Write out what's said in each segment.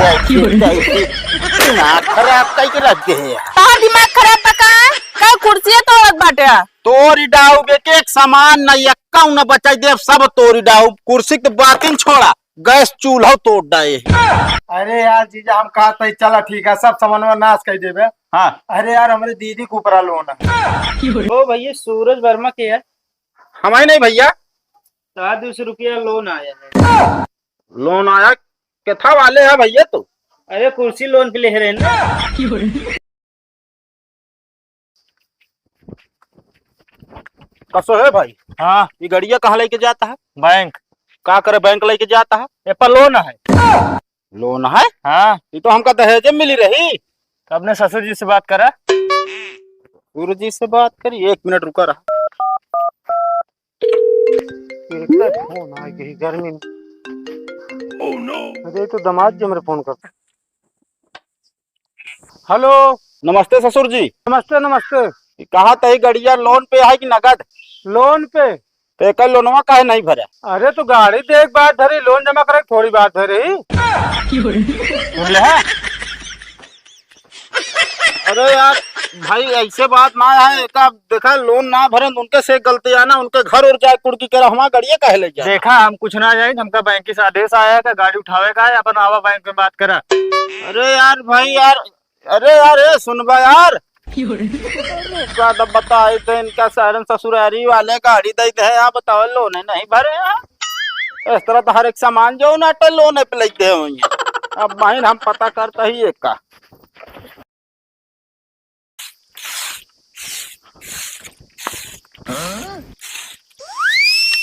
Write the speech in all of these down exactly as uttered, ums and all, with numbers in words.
ऐसे, ऐसे दिमाग खराब कई के रख दे है। तोर दिमाग खराब बा का? का कुर्सिये तोड़त बाटे? तोरी डाउब एक एक सामान न, एक्का न बचाई देब, सब तोरी डाउब। कुर्सी के बातिन छोड़ा, गैस चूल्हा तोड़ डाए। अरे यार जीजा, हम कहत ही चला ठीक है, सब सामानवा नाश कर देबे। हाँ। अरे यार, हमरे दीदी के ऊपरा लोन है। ओ भैया, सूरज वर्मा के है? हमारे नहीं भैया। सात सौ रुपया लोन आया है। लोन आया? केथा वाले है भैया तू? अरे, कुर्सी लोन पे ले रहे ना। कसो है भाई? हाँ। ये गड़िया कहाँ लेके जाता है? बैंक। का करे बैंक लेके जाता है? ए पर लोन है। लोन है? हाँ। ये तो हमका दहेज में मिली रही। तो अपने ससुर जी से बात करा। ससुर जी से बात करी, एक मिनट रुका रहा। एकर फोन आ गई गर्मी में। अरे, ये तो दामाद जी हमरे फोन करते। हेलो। नमस्ते ससुर जी। नमस्ते, नमस्ते। कहा तही गड़िया लोन पे है कि नगद? लोन पे। तो एकर लोनवा काहे नहीं भरा? अरे, तो गाड़ी देख बात धरी, लोन जमा करे थोड़ी बात धरी। सुन ले है? अरे यार भाई, ऐसे बात ना है। एका देखा, लोन ना भरन, उनके से गलती है ना, उनके घर और जाए कुड़की के रहवा, गड़िया काहे ले जाए? देखा, हम कुछ ना जाए, हमका बैंक से आदेश आया है, गाड़ी उठावे का है, अपन आवा बैंक में बात करा। अरे यार भाई यार, अरे यार, ए सुनबा यार। अरे का तो बताई तो इनका सारन ससुरारी वाले गाड़ी दे दे, आप बताओ, लोन नहीं भरे हैं। इस तरह तो हर एक सामान जो ना तो लोन पे लेते हैं। अब बहन हम पता करता ही एक का।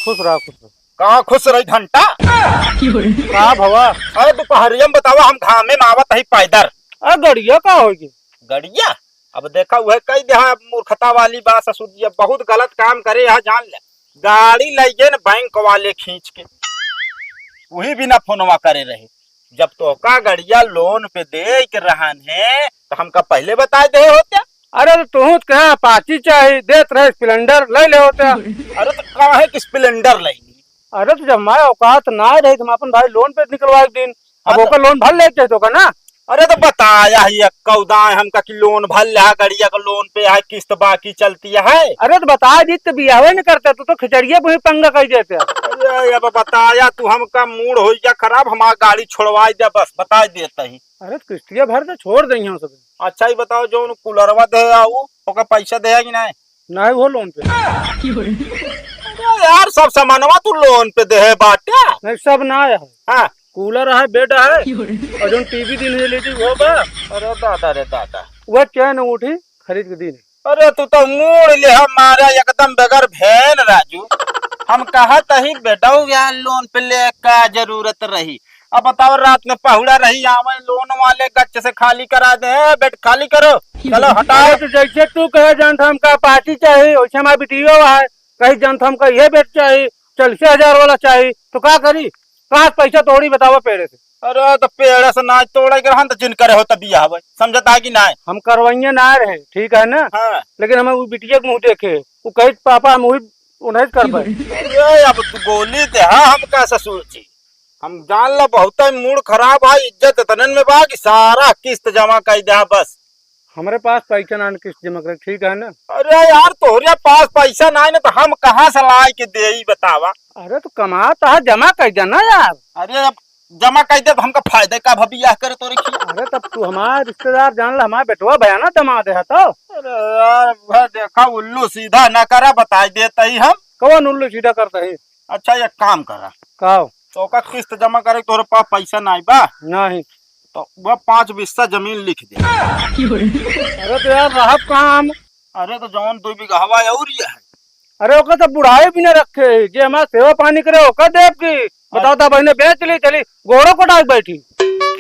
खुश रहा, खुश रहा। का खुश रही घंटा? का भवा? अरे दोपहरिया में बतावा, हम घामे में आवत ही पैदल। अरे गड़िया का होगी? गड़िया? अब देखा, वह कही दे, हाँ, मूर्खता वाली बात ससुर जी, अब बहुत गलत काम करे, यहाँ जान ले। गाड़ी ले गए न बैंक वाले खींच के, वही बिना फोनवा करे रहे। जब तोका गड़िया लोन पे दे के रहन है, तो हमका पहले बताए दे होते। अरे, तो तू तो कहा अपाची चाही, देत रहे स्प्लेंडर, ले ले होते। अरे, तो काहे कि स्प्लेंडर ले ली? अरे, तो जब हमारे औकात ना रही, तो हम अपन भाई लोन पे निकलवा के दिन। अब हाँ, तो ओकर लोन भर लेते तो का ना? अरे, तो बताया ही एक कौदाए हमका कि लोन भर ले, गड़िया का लोन पे है, किस्त बाकी चलती है। अरे, तो बता दी, तो बियाहे न करते, तू तो खिचड़िया पे ही पंगा कर देते। अरे, अब बताया तू हमका, मूड हो गया खराब, हमार गाड़ी छोड़वाई दे, बस बताई देता ही। अरे, तो किस्तिया भर दे, छोड़ दे यहाँ सब। अच्छा, ये बताओ, जो उन कूलरवा दे आऊ, ओकर पैसा दे कि नहीं? नहीं, वो लोन पे। अरे यार, सब सामानवा तू लोन पे दे बाटे। नहीं, सब ना है। हाँ। कूलर है, बेड है, और जो टीवी दिन है, लेडी वो बा। अरे दादा रे दादा। वह चैन उठी खरीद के दिन। अरे तू तो मूड़ ले हमारा एकदम बगैर भेन राजू। हम कहत ही बेटऊ यार लोन पे ले का जरूरत रही। अब बताओ रात में पहुड़ा रही आवे लोन वाले गच्च से खाली करा दे, "ए, बेड खाली करो, चलो हटाओ।" अरे तो जैसे तू कहे जानत हमका अपाची चाही, वैसे हमार बिटियो है, कही जानत हमका ये बेड चाही, चालीस हजार वाला चाही, तो का करी? कहाँ से पैसा तोड़ी बतावा पेड़े से? अरे तो पेड़े से ना तोड़े के रहन तो जिन करे हो तब बियाह होई, समझता है कि नहीं? हम करवाइए ना रहे, ठीक है ना? हाँ। लेकिन हमें वो बिटिया के मुँह देखे, वो कही पापा हम वही उन्हें करबे। अरे अब तू गोली दे, हाँ, हम का ससुर जी, हम जान ला बहुत मूड खराब है, इज्जत इतने में बा कि सारा किस्त जमा कर दे बस। हमरे पास पैसा ना किस्त जमा करे, ठीक है ना? अरे यार, तोहरे पास पैसा ना है ना, तो हम कहाँ से लाई के देई, बतावा? अरे, तो कमा तो है, जमा कर देना यार। अरे, अब जमा कर दे, तो हमका फायदा का भा बियाह करे तोरे की? अरे, तब तू हमार रिश्तेदार जान ला, हमार बेटवा भया ना, दमाद है तो। अरे यार, वह देखा, उल्लू सीधा ना करा, बताई देता ही हम। कौन उल्लू सीधा करता है? अच्छा, एक काम करा। का? तो का किस्त जमा करे, तोरे पास पैसा ना बा? नहीं। तो वह पाँच बिस्सा जमीन लिख दे। अरे तो यार, रहब कहाँ हम? अरे तो जौन दो बीघा हवा और ये है। अरे ओकर तो बुढ़ाई भी न रखे, जे हमार सेवा पानी करे, ओकर देब की? बताओ, तो बहने बेच ली, चली गोड़ो कोटाई बैठी।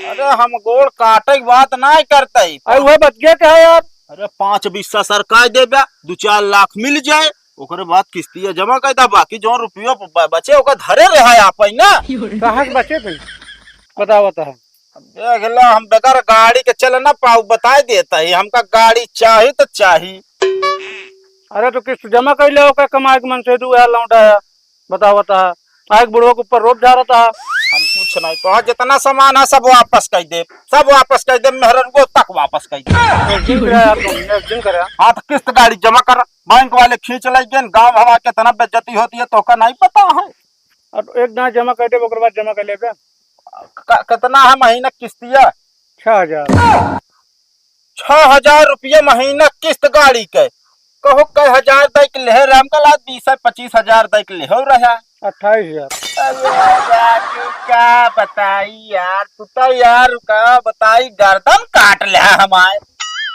अरे हम गोड़ काटे की बात ना करते ही। अरे वह बच गया क्या यार? अरे पाँच बिस्सा सरकार देबे, दो चार लाख मिल जाए, ओकरे बाद किस्तिया जमा कर दा, बाकी जौन रुपया ब-, बचे ओकर धरे रहा आप ही ना। कहाँ से बचे थे? बताओ, बताओ। देख ला, हम बगैर गाड़ी के चल ना पाऊ, बताई देता ही, हमका गाड़ी चाही तो चाही। अरे तो किस्त जमा कर ले, ओकर कमाई के मन से दू हजार लौटा है, बताओ, बता। आए बुढ़वा के ऊपर रोब झारता है। हम कुछ नहीं कहा, जितना सामान है सब वापस कर दे, सब वापस कर दे, मेहररुओ तक वापस कर दे। एक दिन करे यार, तुम एक दिन करे। हाँ, तो किस्त गाड़ी जमा कर, बैंक वाले खींच ले गए। गाँव हमार कितना बेइज्जती होती है, तोका नहीं पता है। अब एक दाँय जमा कर देबे, ओकर बाद जमा कर लेबे। क-, कितना है महीना किस्तिया? छह हजार। छह हजार रुपया महीना किस्त गाड़ी के। कहो, कै हजार दे के लेहे रहे, हम कल आज बीस पच्चीस हजार दे के लेहो रहा। अट्ठाईस हजार। अरे राजू, का बताई यार, तू तो यार, का बताई, गर्दन काट ले हमार।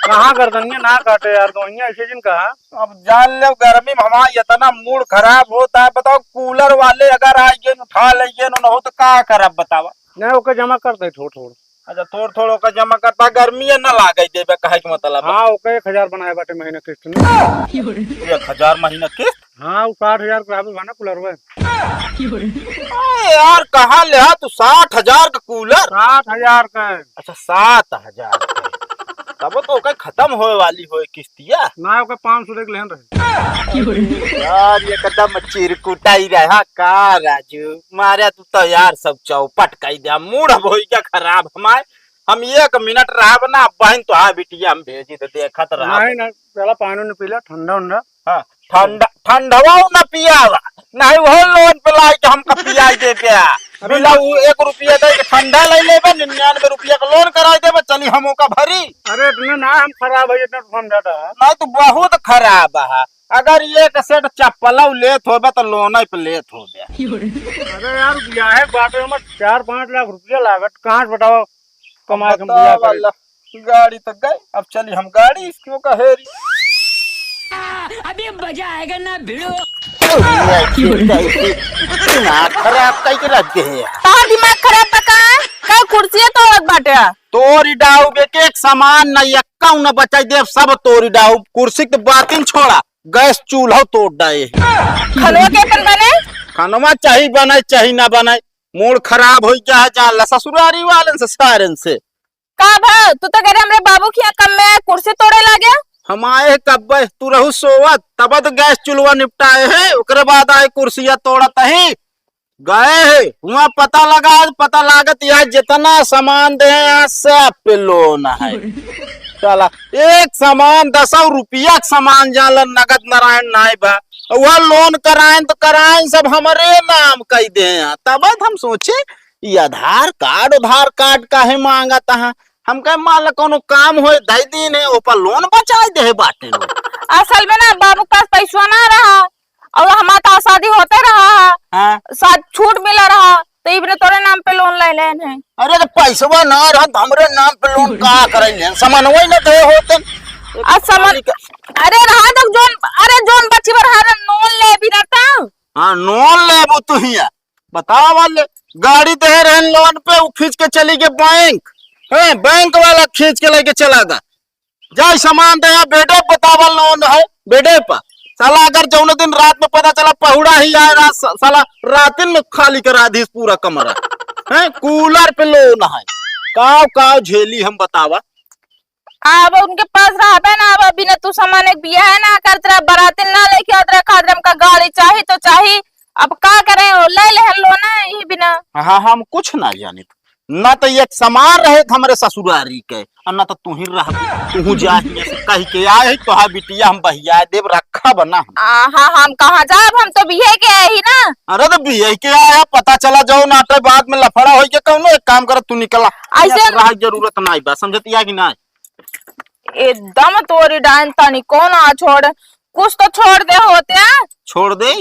कहाँ गर्दनिया ना काटे यार, गवैया ऐसे जिन कहा। अब जान ले, गर्मी में हमार इतना मूड खराब होता है, बताओ, कूलर वाले अगर आ गए, उठा ले गए, न हो तो का करब, बतावा। नहीं, ओके जमा कर दे, थोड़ थोड़। अच्छा, थोड़ थोड़ ओके जमा करता, गर्मी है ना लागे देबे, कहे के मतलब है। हाँ, ओके एक हजार बनाए बाटे महीना किस्त में। एक हजार महीना किस्त? हाँ, वो साठ हजार के रहबे बा ना कूलरवे। अरे यार, कहाँ ले आ तू साठ हजार का कूलर? साठ हजार का। अच्छा, सात हजार का। तब तो ओकर खत्म होए वाली होए किस्तिया। ना, ओकर पाँच सौ देख लेहन रहे। यार, ये कदम चिरकुटाई रहा का राजू? मारे तू तो यार सब चौपट कई दे। मूड अब होई क्या खराब हमार? हम एक मिनट रहब ना, बहन तोहार बिटिया हम भेजी तो देखत रहब। नहीं, नहीं, पहला पानी उनी पी ले, ठंडा उंडा। हाँ, ठंडा, ठंडवा न पियावा, नहीं वो लोन पे लाई के हमका पियाई दे के आ। अरे बिना ना। वो एक रुपया दे के ठंडा ले लेबे, निन्यानवे रुपया का लोन कराई देबे, चली हम ओका भरी। अरे इतने ना हम खराब है, इतना तो समझाता है। नहीं तो बहुत खराब है। अगर एक सेट चप्पलौ लेत होबे तो लोन पे लेत होबे। अरे यार, बियाहे के बाटे में चार पाँच लाख रुपया लागत, कहाँ से बताओ? कमाए के हम बताओ बियाह करे। वाला गाड़ी तो गई, अब चली हम गाड़ी इसको कहेरी। अभी मजा आएगा ना भिड़ो। ना खराब कई के रख दे हैं। तार दिमाग खराब बा का? का कुर्सिया तोड़त बाटे? तोरी डाउब, एक एक सामान ना, एक्का न बचाई देब, सब तोरी डाउब। कुर्सी के बातिन छोड़ा, गैस चूल्हा तोड़ डाए। खनवा के अपन बने? खनवा चाही बने, चाही ना बने, मूड खराब होई जा, जा ला ससुरारी वालन से, सारन से। का भा, तू तो करे हमरे बाबू के यहाँ कम में कुर्सी तोड़े लागे? हम आए हैं कब्बे, तू रहू सोवत, तब तो गैस चूल्हा निपटाए है, ओकरे बाद आए कुर्सिया तोड़त ही। गए है, हुआं पता लगा, पता लागत यहाँ जितना सामान दे हैं, यहाँ सब पे लोन है। साला, एक सामान दसौ रुपया के सामान जान ला, नगद नारायण नाय बा। और वह लोन कराएन तो कराएन सब हमरे नाम कई दे हैं। तब हम सोचे, ये आधार कार्ड, उधार कार्ड काहे मांगत है? हम कहे, मान ला कौनो काम होए, दई दीन है, ओपर लोन बचाए दे बाटे लोग। असल में ना, बाबू के पास पैसवा ना रहा, और हमार तो शादी होते रहा है, हाँ। शायद छूट मिला रहा, तो ई बने तोरे नाम पे लोन ले लेन है। अरे, तो पैसवा ना रहा, तो हमरे नाम पे लोन का करे लेन? सामानवा ही ना दे होते। आ, सामान, अरे, रहा तो जोन, अरे, जोन बची बर हर लोन ले भी रहता। हाँ, लोन लेबू तू हिया। बतावा वाले, गाड़ी दे रहन लोन पे, उ खींच के चली गए बैंक। हैं, बैंक वाला खींच के लेके चला गा। जाई सामान दे, यहाँ बेडे बतावा लोन है, बेडे पर। साला अगर जौने दिन रात में पता चला पहुड़ा ही आए रात, सा-, साला रातिन में खाली करा दीस पूरा कमरा। हैं, कूलर पे लोन है। काव काव झेली हम बतावा। अब उनके पास रहबे ना, अब बिना तू सामान एक बियाह ना करत रहा, बरातिन ना लेके आत रहा, खात रहा, हमका गाड़ी चाही तो चाही। अब का करे, ले लेहन लोन यही बिना। हाँ, हम कुछ ना जानित। ना तो एक सामान रहे हमरे ससुरारी के, और ना तो तू ही रह, तू जा हियां से कह के आए है, तोहार बिटिया हम बहिया देब, रखा बना हम। आ, हाँ, हम कहाँ जाब, हम तो बिहे के आए ही ना। अरे तो बिहे के आया, पता चला जो नाटे बाद में लफड़ा होई के कौनो, एक काम कर, तू निकला। ऐसे रह जरूरत नहीं बा, समझतिया कि नहीं? एकदम तोरी डाइन तनी कौन आ छोड़, कुछ तो छोड़ दे होते। छोड़ दे,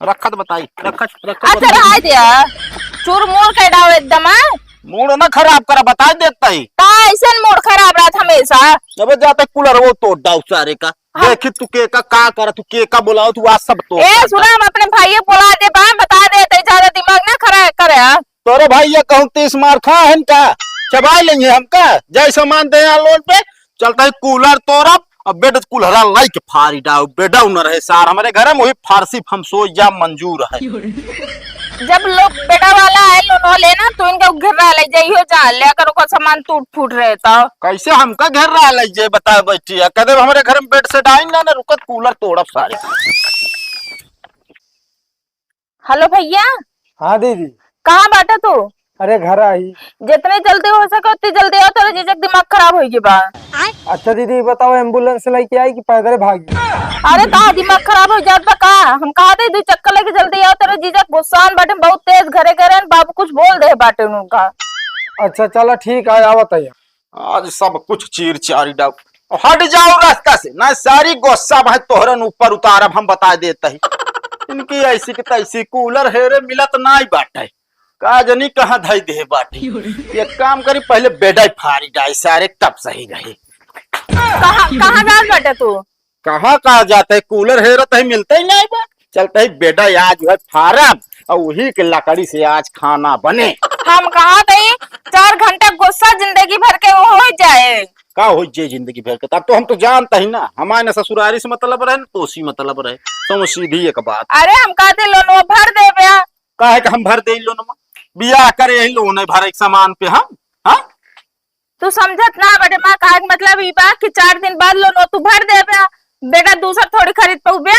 रखत बताई, रखत, रखत अच्छा, बताई। रहा दे, चूर मूड़ के डाव एकदम, आ? मूड ना खराब करा, बताई देता ही। का ऐसन मूड खराब रहत हमेशा? अबे जाते कूलर वो तोड़ डाव सारे का। हाँ। देखी तू के का, का करत, तू के का बोलाओ, तू आज सब तोड़ ए, डाव। सुना, हम अपने भाई बोला दे, बा, बता दे, ते ज्यादा दिमाग ना खराब करे, हाँ? तोरे भाई ये कहूँ तीस मार खा है का? चबाई लेंगे हमका, जय सामान दे यहाँ लोन पे, चलता है कूलर तोरब, अब बेड कुल्हरा लाई के फारी डाव, बेडा न रहे सार, हमारे घर में वही फारसी हम सो जा मंजूर है। जब लोग बेटा वाला आए लोन वाले ना, तो इनका घेर रहा ले जाइयो जा, लेकर ओकर सामान टूट फूट रहे तो। कैसे हमका घेर रहा ले जे बता बैठी है, कदे हमारे घर में बेड सेट आई ना, ना रुकत कूलर तोड़ब सारे। हेलो भैया। हाँ दीदी। कहाँ बाटे तू? अरे, घर आई। जितनी जल्दी हो सके उतनी जल्दी आओ, तोरे जीजा के दिमाग खराब होइ गई बा। अच्छा दीदी, बताओ, एम्बुलेंस लेके आई कि पैदल भागी? अरे, कहाँ दिमाग खराब होइ जात बा का? हम कहा थे, दू चक्कर लेके जल्दी आओ, तोरे जीजा गुस्सान बाटे बहुत तेज, घरे गए रहन, बाबू कुछ बोल दे बाटे उनका। अच्छा, चला ठीक है, आवत है। आज सब कुछ चीर चारी डाउ। हट जाओ रास्ता से, ना सारी गुस्सा भाई तोहरन ऊपर उतारब हम, बता देत ही। इनकी ऐसी की तैसी, कूलर हेरे मिलत नाई बाटे, का जनी कहाँ धई दे बाटे। एक काम करी, पहले बेडा फारी डाई सारे, तब सही रही। कहाँ, कहाँ जात बाटे तू? कहाँ कहाँ जाते, कूलर हेरत ही मिलते ही नहीं बा। चलते ही बेटा आज है फारम और वही के लकड़ी से आज खाना बने। हम कहा थे चार घंटा गुस्सा जिंदगी भर के वो हो जाए। का हो जाए जिंदगी भर के? तब तो हम तो जानते ही ना, हमारे ना ससुरारी से मतलब रहे ना तोसी मतलब रहे, तो वो सीधी एक बात। अरे हम कहते लोनवा भर देबे। काहे के हम भर दे लोनवा? बियाह करे यही लोन है भरे के सामान पे हम, हाँ? तू समझत ना बटे माँ, कहे के मतलब ई बा कि चार दिन बाद लोन तू भर देबे, बेटा दूसर थोड़ी खरीद पउबे।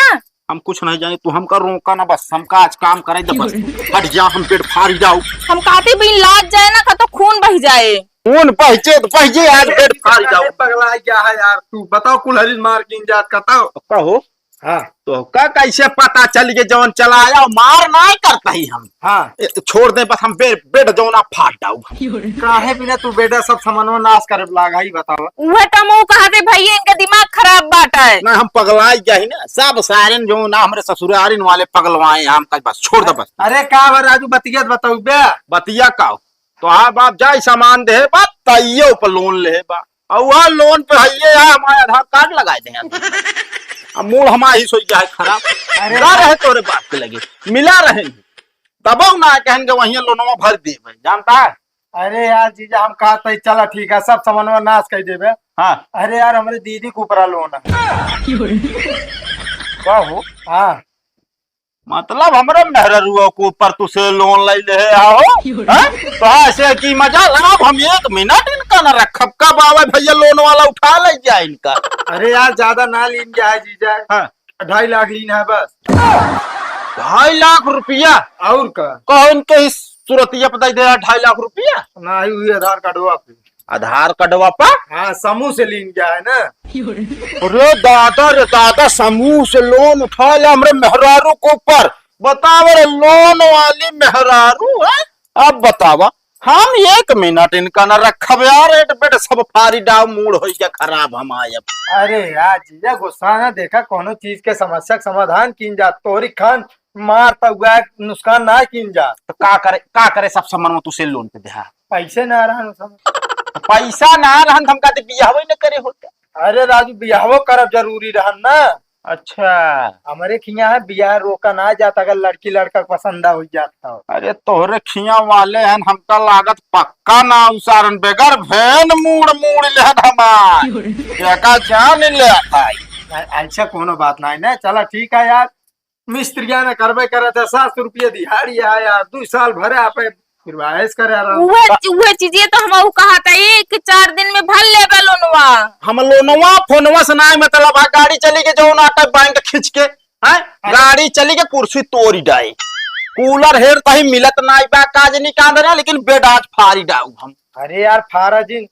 हम कुछ नहीं जाने, तू हमका रोका ना बस, हमका आज काम करे दे बस। हट जा, हम बेड फारी जाऊ। हम कहते बिन लाज जाए ना, का तो खून बह जाए। खून बहजे तो बहजे, आज बेड फारी जाऊ। अरे पगला गया है यार तू, बताओ कुल्हरी मार कीन जात का तो। का हो? हाँ। तो का कैसे पता चल गया जवन चलाया मार ना करता ही हम। हाँ। ए, छोड़ दे बस हम बे-, बेड जौना फाट डाऊ। काहे बिना तू बेटा सब सामानवा नाश करे लागा ही बतावा। उहे तो मुँह कहा दे भैया इनका दिमाग खराब बाटा है। ना हम पगलाई गया ही ना, सब सारे जो ना हमरे ससुरारिन वाले पगलवाए हम तक बस छोड़ दे बस। अरे का बा राजू बतिया बताऊ बे। बतिया का? तोहार बाप जाई सामान देहे बा, तइयो पर लोन लेहे बा। और वह लोन पे हइये है, हमारे आधार कार्ड लगाए दे। अब मूड हमारा ही सोई गया है खराब। अरे ना रहे तोरे बाप के लगे, मिला रहे। तबो ना कहन के वहीं लोनवा भर देबे, जानता है? अरे यार जीजा, हम कहते ही चला ठीक है, सब सामानवा नाश कर देबे। हाँ। अरे यार, हमरे दीदी के ऊपर लोन है। का हो? हाँ। मतलब हमरे मेहररुआ के ऊपर तुसे लोन ले ले आओ, हैं? तो ऐसे की मजा लाओ, हम एक मिनट इनका न रखब। कब आवे भैया लोन वाला उठा ले जाए इनका। अरे यार, ज्यादा ना लीन जाए जीजा। हाँ। ढाई लाख लीन है बस। ढाई लाख रुपया? और का? कौन के ही सूरतिया पे दे दे ढाई लाख रुपया? ना, ही हुई आधार कार्डवा पे। आधार कार्डवा पर? हाँ, समूह से लीन गया है ना। अरे दादा रे दादा, समूह से लोन उठा ले हमरे मेहरारू के ऊपर। बतावा रे, लोन वाली मेहरारू है। अब बतावा, हम एक मिनट इनका ना रखब यार, एट बेट सब फारी डाव, मूड होई गया खराब हम आयब। अरे यार जीजा, गुस्सा ना, देखा कोनो चीज के समस्या के समाधान कीन जा, तोरी खान मार तउआ नुकसान ना कीन जा। तो का करे, का करे, सब सामान में तुसे लोन पे देहा। पैसे ना रहन उस समय। तो पैसा ना रहन, हम कहते बियाहवे न करे होते। अरे राजू, बियाहवो करब जरूरी रहन ना। अच्छा। हमरे खिया है, बियाह रोका ना जात, अगर लड़की लड़का पसंदा हो जात तो। अरे तोहरे खिया वाले हन, हमका लागत पक्का ना उसारन, बेगर भेन मूड़ मूड़ लेहन हमार। एका जान ले भाई। ऐसा कोनो बात नहीं ना, चला ठीक है यार। मिस्त्रिया ने करबे करे थे, सात सौ रुपया दिहाड़ी है यार, दू साल भरे आपे फिर वायस करे रहा। उहे, उहे चीजिए तो हम ऊ कहा था, एक चार दिन में भर लेबे लोनवा। हम लोनवा फोनवा से ना मतलब है, गाड़ी चली के जौन आटा बैंक खींच के, हैं? अरे। गाड़ी चली के कुर्सी तोड़ी डाई, कूलर हेर तही मिलत नाई बा, काज नहीं कांद रहा, लेकिन बेड आज फारी डाऊ हम। अरे यार, फारा जिन,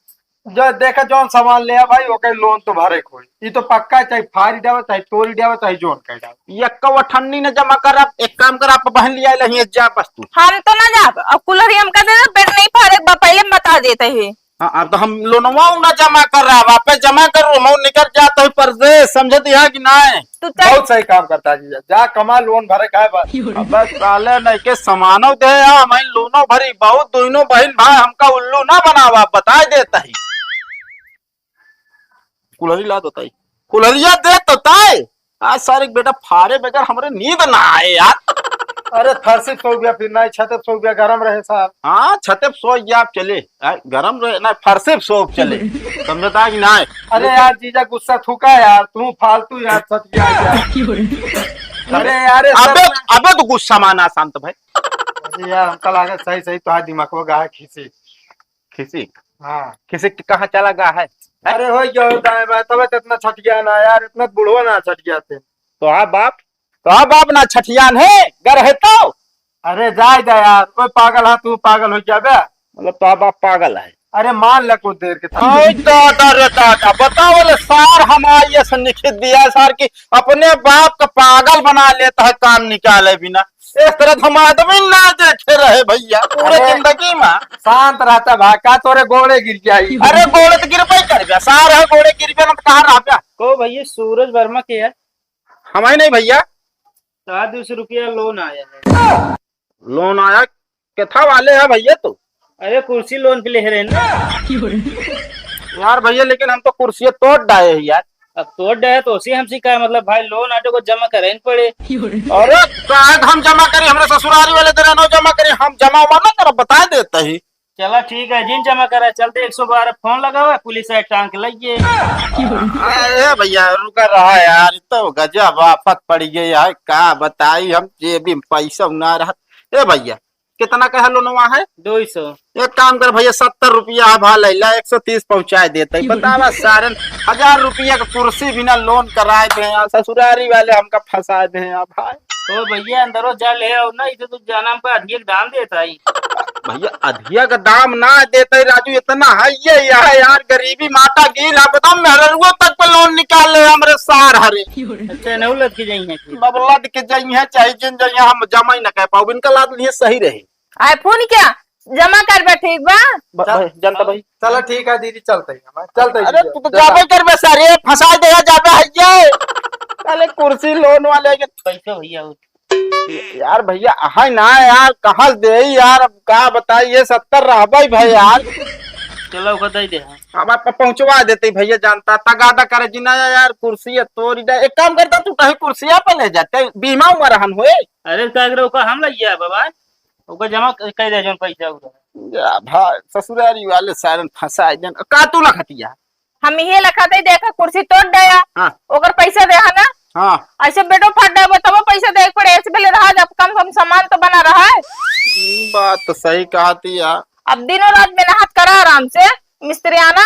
जो देखा जौन सामान ले आ भाई, ओके लोन तो भरे के होई। ई तो पक्का है, चाहे फारी डावा, चाहे तोड़ी डावा, चाहे जौन कह डावा। ये कव ठन्नी ने जमा कर, आप एक काम कर, आप बहन लिया ले, जा बस तू। हम तो ना जाब, अब कुल्हरी हमका दे दे, बेड नहीं फारे बा, पहले बता देते हैं। हाँ, अब तो हम लोनवा ना जमा कर रहा, आप जमा करो, हम निकल जाते हैं परदेश, समझती है कि नहीं? तू चल। बहुत सही काम करता है जीजा, जा कमा, लोन भरे खाए बस। अब बस साले नहीं के समानो दे, या मैं लोनो भरी, बहुत दोनों बहन भाई हमका उल्लू ना बनावा, बताए देता ही। कुल्हरी ला देता ही, कुल्हरिया दे तो ताए। आज सारे बेटा फारे बगैर हमरे नींद ना आए यार। अरे फरसी पे सो गया, फिर ना छते पे सो गया, गरम रहे साहब। हाँ, छते पे सो गया, आप चले। आ, गरम रहे ना, फरसे पे सो चले। समझता है कि ना? अरे यार, जीजा गुस्सा थूका यार, तू फालतू यार, सच गया यार। अरे यार, ये सब अबे, अबे तो गुस्सा माना शांत भाई। अरे यार, हमका लागत सही, सही तो दिमाग गा है खीसी। खीसी? हाँ। खीसी के कहाँ चला गा है? अरे हो गया हो दाएं बाएं, तबे तो इतना छट गया ना यार, इतना बुढ़वा ना छट गया थे। तो हाँ बाप, तो हाँ बाप ना छठियान है, गर है तो। अरे जाए दे यार, कोई पागल है, तू पागल हो जाबे। मतलब तो बाप पागल है। अरे मान ले कुछ देर के। ओए दादा रे दादा, बताओ ले सार, हमार ये से निखित दिया है सार की, अपने बाप का पागल बना लेता है काम निकाले बिना। इस तरह तो हम आदमी ना देखे रहे भैया पूरे अरे, जिंदगी में। शांत रहता भाई, का तोरे गोड़े गिर जाई? अरे गोड़े तो गिरबे करबे, सार है गोड़े गिरबे ना तो कहाँ रहबे? को भैया सूरज वर्मा के है? हमारे नहीं भैया। सात सौ रुपया लोन आया है। लोन आया? केथा वाले है भैया तू? अरे कुर्सी लोन पे ले रहे ना। यार भैया, लेकिन हम तो कुर्सी तोड़ डाए हैं यार। अब तोड़ डाए तो उसी हमसे का मतलब भाई, लोन आटे को जमा करे न पड़े। अरे काहे हम जमा करी, हमरे ससुरारी वाले तेरे ना जमा करी, हम जमा उमा ना करब, बता देता ही। चला ठीक है, जिन जमा करा, चलते एक सौ बारह फोन लगावा, पुलिस आए टांग के लइए। अरे भैया रुका रहा यार, ई तो गजब आफत पड़ी गई है, का बताई हम, जेबी में पैसा ना रहा। ए भैया, कितना का है लोनवा है? दो सौ। एक काम कर भैया, सत्तर रुपया है, भा लैला, एक सौ तीस पहुँचाए देते। बतावा सारन, हजार रुपया का कुर्सी बिना लोन कराए दे हैं, ससुरारी वाले हमका फंसाए दे हैं यार भाई। ओ भैया, अंदरो जा ले आओ ना, इधर तो जाना हमका अधिक दाम देता ही। भैया, अधिया का दाम ना देते राजू, इतना है ये यार, यार गरीबी माता गील है, बताओ मेहररुआ तक पे लोन निकाल ले हमरे सार हरे। अच्छा, नौ लद के जाई हैं फिर? नौ लद के जाई हैं, चाहे जिन जाई हैं, हम जमा ही ना कर पाओ, इनका लाद लिए सही रहे। आए फोन क्या जमा करबे, ठीक बा? ब-, चल, भाई, जनता भाई। चलो ठीक है दीदी, चलते हैं हम, चलते हैं अरे दीदी। तू तो जाबे करबे सारे, फंसा दे जाबे है ये। साले कुर्सी लोन वाले के पैसे भैया हो। यार भैया, है ना यार, कहाँ से दे यार, अब का बताई, ये सत्तर रहबे भाई यार। चलो, ओकर दे दे। अब आप पहुँचवा देते भैया, जनता तगादा करे जी ना यार, कुर्सी है तोरी दे। एक काम करता, तू कहीं कुर्सिया पे ले जाते, बीमा उमा रहन होए। अरे, का करे, ओका हम लइया बाबा, ओका जमा क-, कर दे जौन पैसा उधर। या भाई, ससुरारी वाले सारन फंसा देन। का तू लखतिया? हम इहे लखत है, देखा कुर्सी तोड़ दया। हाँ। ओकर पैसा दे है ना? हाँ। ऐसे बेडो फाट दे, तबो पैसा दे पड़े, ऐसे पहले रहा जब कम से कम सामान तो बना रहा है। बात तो सही कहती है। अब दिनों रात मेहनत करा आराम से, मिस्त्री आना,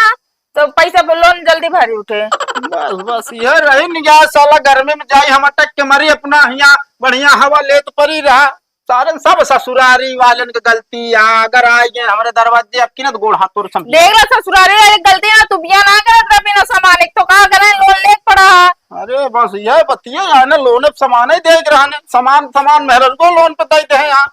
तो पैसा पे लोन जल्दी भरी उठे। बस, बस, यह रही निगाह साला, गर्मी में जाई हम अटक के मरी, अपना हियाँ बढ़िया हवा लेत परी रहा। सारन सब ससुरारी वालन के गलती आ, अगर आइ गए हमरे दरवाजे अब की ना तो गोड़ हाथ तोड़ समझ। देख ला ससुरारी वाले गलती ना, तू बिया ना करत रह बिना सामान, एक तो का करे लोन लेत पड़ा। अरे बस यह बतिये है ना, लोन पे सामान ही देख रहा ने, सामान, सामान मेहरर को लोन पे दे दे हैं यहाँ।